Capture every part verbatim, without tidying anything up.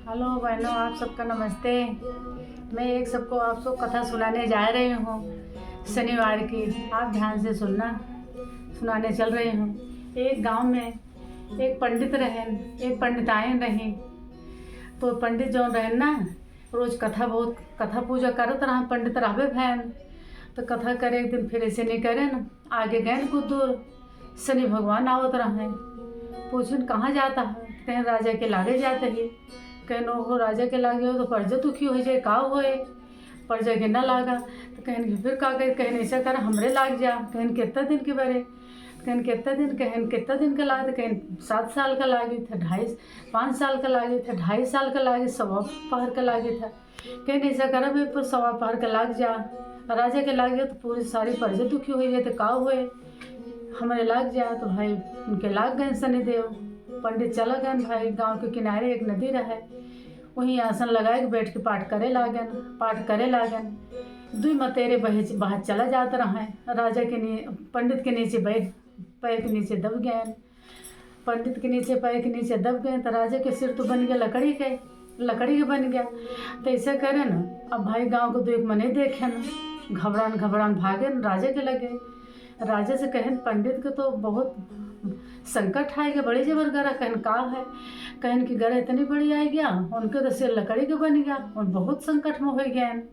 हेलो बहनों, आप सबका नमस्ते। मैं एक सबको, आप सब कथा सुनाने जा रही हूँ शनिवार की। आप ध्यान से सुनना, सुनाने चल रही हूँ। एक गांव में एक पंडित रहेन, एक पंडिताइन रही। तो पंडित जौन रहेन ना, रोज कथा, बहुत कथा पूजा करत रहन, पंडित रहबे भएन। तो कथा करे एक दिन फिर ऐसे नहीं करेन, आगे गएन कुछ दूर, शनि भगवान आवत रहे। पूछेन, "कहाँ जाता है?" कहेन, "राजा के लागे जाते ही।" कहेन, "ओहो, राजा के लागे हो तो परजा दुखी हो जाए, का होए? परजा के ना लागा।" तो कहेन कि फिर का करे? कहेन, "ऐसा कर, हमरे लाग जा।" कहेन, "कितना दिन के बरे?" कहेन, "कितना दिन?" कहेन, "कितना दिन का लागे?" कहेन, "सात साल का लागे था, ढाई, पाँच साल का लागे था, ढाई साल का लागे, सवा पहर का लागे था।" कहेन, "ऐसा करब, ए पर सवा पहर का लाग जा, राजा के लाग जा तो पूरी सारी परजा दुखी हो जाए, तो का होए, हमरे लाग जा।" तो भाई उनके लाग गए शनिदेव। पंडित चला गए भाई, गांव के किनारे एक नदी रहे, वहीं आसन लगाए के बैठ के पाठ करे लागन, पाठ करे लागन। दुई मतेरे बहे, बहा चला जात रहे, राजा के नी-, पंडित के नीचे बैठ, पैर के नीचे दब गए। पंडित के नीचे, पैर के नीचे दब गए, तो राजा के सिर तो बन गया लकड़ी के, लकड़ी के बन गया। तो ऐसे करे न, अब भाई गांव को दो एक मने देखे न, घबरान घबरान भागे न राजा के लगे। राजा से कहेन, "पंडित के तो बहुत संकट आए गया, बड़ी जबर गरा।" कहेन, "का है?" कहेन कि गरा इतनी बड़ी आए गया, उनके तो सिर लकड़ी के बन गया, और बहुत संकट में हो गए।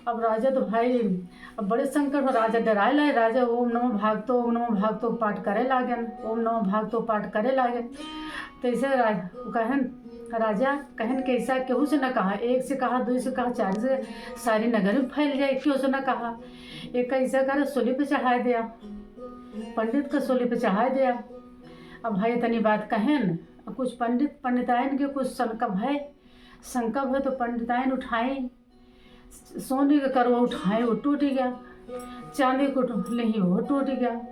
अब राजा तो भाई, अब बड़े संकट में राजा डराए लाए। राजा ओम नमो भागतो, ओम नमो भागतो पाठ करे लागन, ओम नमो भागतो पाठ करे लागन। तो ऐसे रा-, वो कहन, राजा कहन कि ऐसा केहू से ना कहा, एक से कहा, दुई से कहा, चार से, सारी नगर में फैल जाए, केहू से ना कहा। एक ऐसा करे, सूली पे चढ़ाए दिया, पंडित का सूली पे चढ़ाए दिया। अब भाई इतनी बात कहन, अब कुछ पंडित, पंडिताइन के कुछ संकल्प है, संकल्प है तो पंडिताइन उठाई, सोने का करवा उठाए, वो टूट गया। चांदी को उठ-, लेही, वो टूट गया।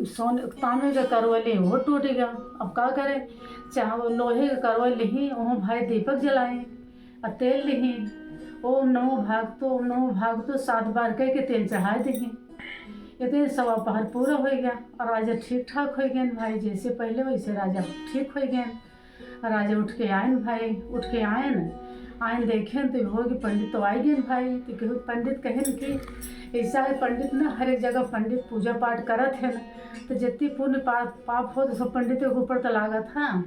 सोने, तांबे का करवा लेही, वो टूट गया। अब का करे? चाहे वो लोहे का करवा लेही, वहाँ भाई दीपक जलाए, और तेल लेही, ओम नमो भागतो, ओम नमो भागतो सात बार कह के तेल चढ़ाए देही। इतने सवा पहर पूरा हो गया और राजा ठीक ठाक हो गए भाई, जैसे पहले वैसे राजा ठीक हो गए। राजा उठ के आयन भाई, उठ के आयन, आयन देखेन तो हो कि पंडित तो आ गए भाई। तो केहू पंडित कहेन कि ऐसा है पंडित ना, हर एक जगह पंडित पूजा पाठ करत है ना, तो जितनी पुण्य पाप, पाप हो तो सब पंडित के ऊपर तो लागत है।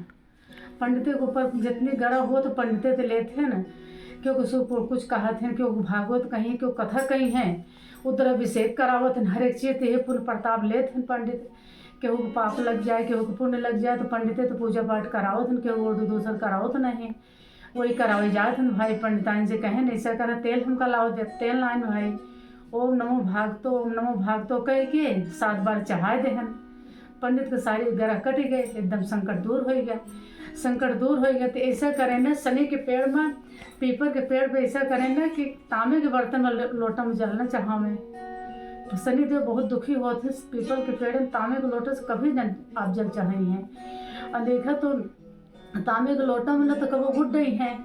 पंडित के ऊपर जितनी गरा हो तो पंडित तो लेत है ना, क्योंकि सो को-, कुछ कहत है, क्योंकि भागवत कहीं, क्योंकि कथा कहीं है, उधर अभिषेक करावत है, हर एक चीज तो ये पुण्य प्रताप लेत है पंडित। केहू के पाप लग जाए, केहू के पुण्य लग जाए, तो पंडिते तो पूजा पाठ करावत हन, केहू और तो दोसर करावत नहीं। वही करावे जात हन भाई, पंडिताइन से कहेन, "ऐसा करा, तेल हमका लाओ दे।" तेल लाइन भाई, "ओम नमो भागतो, ओम नमो भागतो" कह के सात बार चढ़ाए देहन। पंडित के सारी ग्रह कट गए, एकदम संकट दूर हो गया। संकट दूर हो गया तो ऐसा करे न, शनि के पेड़ में, पीपर के पेड़ पे ऐसा करे न कि तांबे के बर्तन में लो-, लोटा में जल न चढ़ावे। तो शनिदेव बहुत दुखी होत है, पीपल के पेड़ में तांबे के लोटा से कभी न आप जल चढ़ाई हैं। और देखा तो तांबे के लोटा में न तो कबो गुड़ डई है,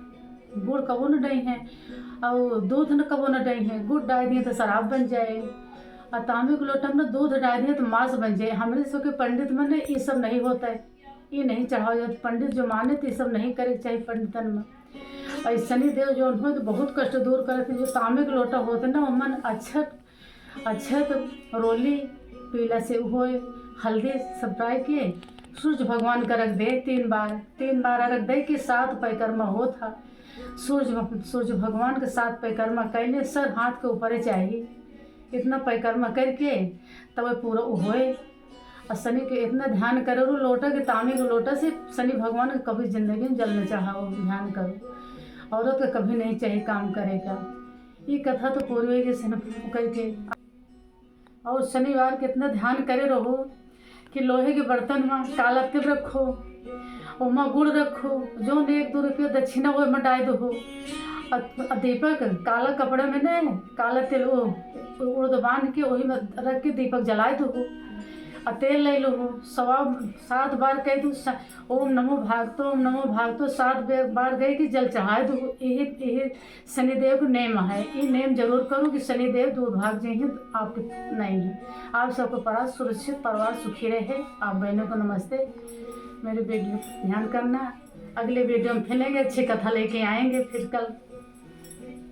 गुड़ कबो न डई है, और दूध न कबो न डई है। गुड़ डाल दिए तो शराब बन जाए, और तांबे के लोटा में न दूध डाल दिए तो मांस बन जाए। हमरे सबके पंडित में न ये सब नहीं होता है, ये नहीं चढ़ावा जात। पंडित जो माने तो ये सब नहीं करे के चाहिए पंडितन में। और शनिदेव जो हो तो बहुत कष्ट दूर करत है। जो तांबे के लोटा होत है ना, ओमन अक्षत, अक्षत, रोली, पीला सेव होए, हल्दी सब डाल के सूर्य भगवान का रख दे तीन बार। तीन बार रख दे के सात परिक्रमा होत है। सूर्य भग-, सूर्य भगवान के सात परिक्रमा कैले सर हाथ के ऊपरे चाहिए, इतना परिक्रमा करके तब पूरा होए। और शनि के इतना ध्यान करो, लोटा के, तांबे के लोटा से शनि भगवान के कभी जिंदगी में जल न चढ़ाओ, ध्यान करो। औरत का कभी नहीं चाहिए काम करेगा। ये कथा तो पूर्वे के सन करके। और शनिवार के इतना ध्यान करे रहो कि लोहे के बर्तन में काला तिल रखो, ओमा गुड़ रखो, जौन एक दो रुपया दक्षिणा ओमा डाल दो। और, और दीपक काला कपड़ा में ने काला तिल वो उड़द बांध के वही में रख के दीपक जलाए दो। और तेल ले लो, सवा सात बार कह दो, स-, ओम नमो भागतो, ओम नमो भागतो, सात बे-, बार गए कि जल चढ़ाए दो। यही, यही शनिदेव के नेम है। ये नेम जरूर करो कि शनिदेव दूर भाग जाइए, आपके नहीं है। आप सबको परा सुरक्षित, परिवार सुखी रहे। आप बहनों को नमस्ते। मेरे वीडियो ध्यान करना। अगले वीडियो में फिर एक अच्छी कथा लेके आएंगे फिर कल।